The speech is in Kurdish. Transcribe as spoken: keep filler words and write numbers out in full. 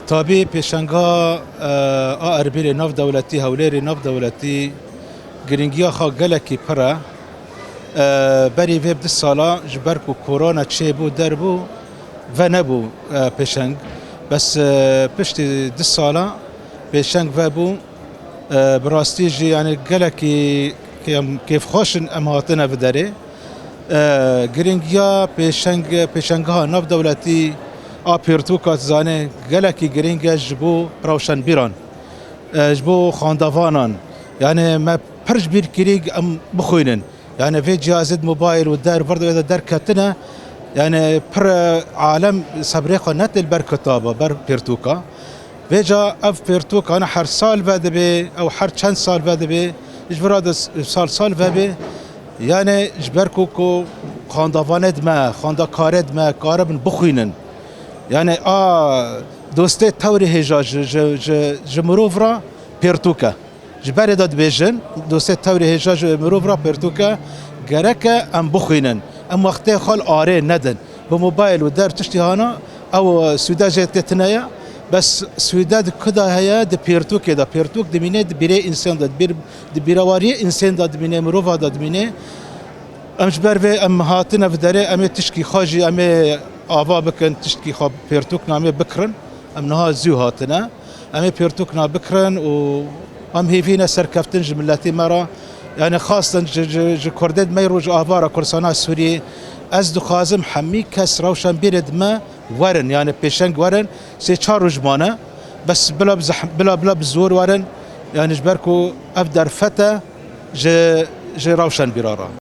Tabî pêşenga, e, a Erbîlê navdewletî, Hewlêrê navdewletî girîngiya xwe gelekî pir e. E, berî vê du sala ji ber ku korona çêbû derbû, venebû, e, pêşeng. Bes, e, piştî du sala pêşeng vebû. E, bi rastî jî, yani, gelekî kêm-, kêfxweş in em hatine vi derê. E, girîngiya pêşeng-, pêşengeha navdewletî a pirtûka, dizane, gelekî girîng e ji bo rewşenbîran, e, ji bo xwendavanan. Yani, me pir ji bîr kirî em bixwînin. Yani, vê cihazê de mobayl û der, vir de derketine. Yani, pir, e, alem sebrê xwe nedê li ber kitaba, ber pirtûka. Vêca ev pirtûkane her sal vedibe, ew her çend sal vedibe, ji vira de s-, sal sal vebe. Yani, ji ber ku, ku xwendavanê dime, xwendakarê dime, karibin bixwînin. Yani, a dostê tewrê hêja ji, ji, ji, ji mirov re pirtûk e. Ji berê de dibêjin, dostê tewrê hêja ji mirov re pirtûk e, gerek e em bixwînin. Em wextê xwe li arê nedin. Bi mobayl û der tiştî hana, ew, e, sûde jê tê tune ye. Bes sûde di ku de heye? Di pirtûkê de. Pirtûk dimîne di bîrê însan de, di bîr-, di bîrewariyê însan de dimîne, mirova de dimîne. Em ji ber vê em hatine vi derê, em ê tişkî xwe jî em ê ava bikin, tişkî xwe pirtûkna em ê bikirin. Em niha zû hatine. Em ê pirtûkna bikirin û em hêvî ne serkeftin ji miletê me re. Yani, xastin ji, ji, ji Kurdê me yê Rojava re, Kurdistana Sûriyê. Ez dixwazim hemî kes rewşenbîrê dime werin, yani pêşeng werin. Sê çar roj mane. Bes bila bi zehm-, bila, bila bi zor werin. Yani, ji ber ku ev derfet e ji, ji rewşenbîra re.